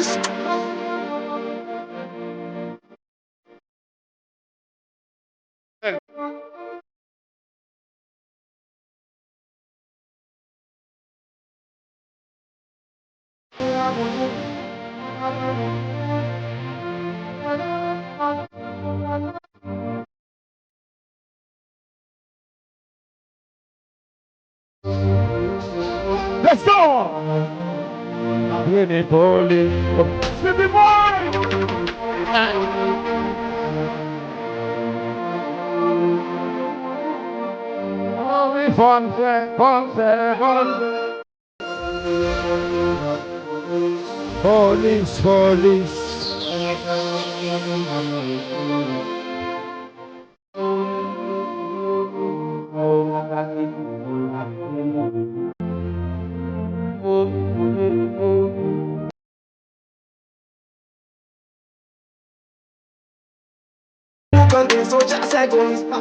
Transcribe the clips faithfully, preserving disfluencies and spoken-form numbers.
Let's go! Vini poli. City boy! Fòn fè, fòn fè, fòn fè. Police, police. Kote sodja se gomis pa.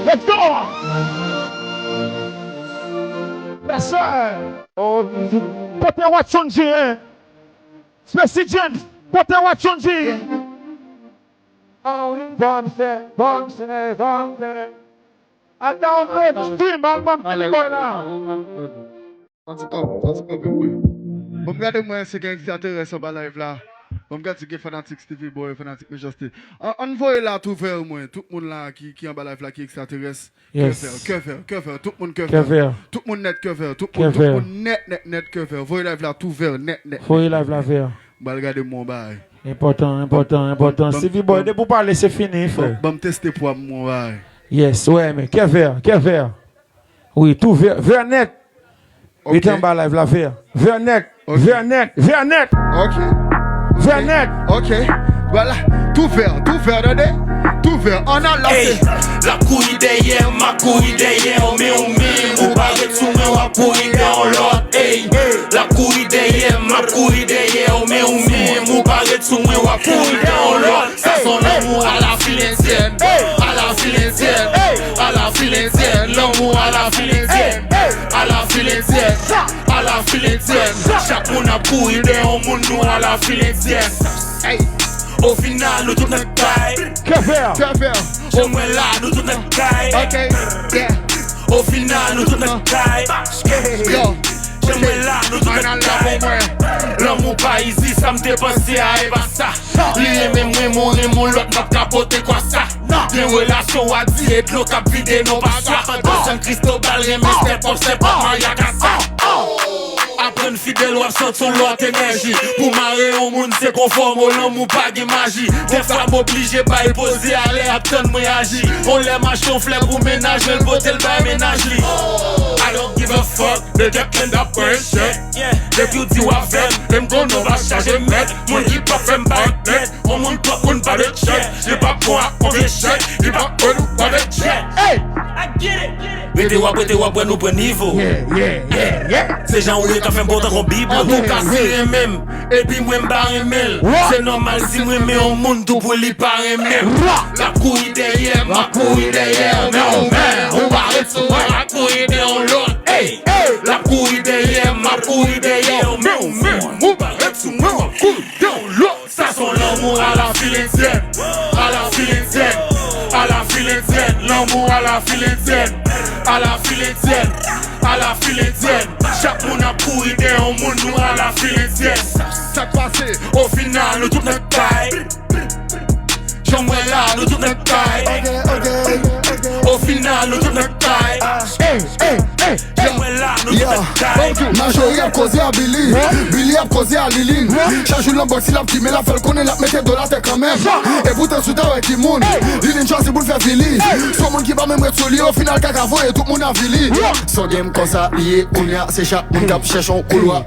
Let's go! Yes, sir. Oh, kote Watson G, hein? Specy James, kote Watson G? Anri Vanse, Vanse, Vanse. Al nan yon mainstream, al ban m ti boy la. Ban m gade mwen si gen egzaterès anba live la. Ban m gade si gen fanatik Steevy Boy, fanatik Mechanste. An, ann voye la tou vè mwen, tout moun la ki, ki anba live la ki egzaterès. Yes. Kè vè, kè vè, kè vè, tout moun kè vè. Kè vè. Tout moun nèt kè vè, tout moun, tout moun nèt, nèt, nèt kè vè. Voye live la tou vè, nèt, nèt, nèt. Voye live la vè. M pral gade mwen bagay. Enpòtan, enpòtan, enpòtan. Steevy Boy, depi w pale, se fini, frè. Ban m teste pwa m, mwen bagay. Yes, wè, men kè vè, kè vè. Wi, tou vè, vè nèt. Mete anba live la, vè. Vè nèt. Vè nèt. Vè nèt. Ok. Vè nèt. Ok. Vwala. Tou vè. Tou vè, tande. Tou vè. Ann al la. Ey, l ap kouri dèyè m, m ap kouri dèyè w, men ou menm, ou pa ret sou mwen, w ap kouri dèyè yon lòt. Ey, l ap kouri dèyè m, m ap kouri dèyè w, men ou menm, ou pa ret sou mwen, w ap kouri dèyè yon lòt. Sa se yon lanmou a la fil endyèn, a la fil endyèn, a la fil endyèn, lanmou a la fil endyèn, a la fil endyèn, a la fil endyèn. Chak moun ap kouri dèyè yon moun, nou a la fil endyèn. Ey, o final, nou tout nan kay. Kè vè. Kè vè. Jan mwen la, nou tout nan kay. Ok, yeah. O final, nou tout nan kay. Yo. Jan mwen la, nou tout nan kay. Lanmou pa izi, sa m te panse a, e pa sa. Li renmen mwen, mwen renmen yon lòt, m p ap ka pote kwa sa. Gen relasyon w a di e dlo k ap vide non pa sa. Pandan San Cristobal renmen step up, step up, maryakasa. Aprann fidèl, w ap santi yon lòt enèji. Pou mare yon moun, se konfòm o lanmou, pa gen maji. Dèfwa, m oblije bay poze a lè y ap tann mwen aji. On lè m achte yon flè pou mennaj mwen, l pote l bay mennaj li. I don't give a fuck. Nèg ap plen dap pran echèk. Depi w di w avè m, menm konnen w pa chaje mèt. Moun ki p ap fè m pa yon tèt. On moun twòp moun pa de tchèk. Li pa bon ak on vye chèk. Li pa bon nou pa de tchèk. Ey! Rete w ap rete w ap wè nou pran nivo. Yeah, yeah, yeah, yeah. Se jan ou ye k ap fè m bon tankou bib. Antouka, si renmen m, epi mwen m pa renmen l. Se nòmal si m renmen yon moun tou pou li pa renmen m. L ap kouri dèyè m, m ap kouri dèyè w, men ou menm, ou pa ret sou mwen, l ap kouri dèyè yon lòt. Ey, ey, l ap kouri dèyè m, m ap kouri dèyè w, men ou menm, ou pa ret sou mwen, w ap kouri dèyè yon lòt. Sa se yon lanmou a la fil endyèn, a la fil endyèn, a la fil endyèn, lanmou a la fil endyèn, a la fil endyèn, a la fil endyèn. Chak moun ap kouri dèyè yon moun, nou a la fil endyèn. Sa k pase? O final, nou tout nan kay. Jan m wè la, nou tout nan kay. Ok, ok, ok. O final, nou tout nan kay. Ey, ey, ey, ey. Jan m wè la, nou tout nan kay. Majori ap koze a Billy. Billy ap koze a Liline. Chak jou nan bòks li ap kimen, l ap fè l konnen l ap mete do l atè kanmenm. E poutan si w ta wè ki moun Liline chwazi pou l fè Billy. Se yon moun ki pa menm ret sou li, o final kaka voye tout moun avili. Son game konsa li ye, kounye a se chak moun k ap chèche yon koulwa.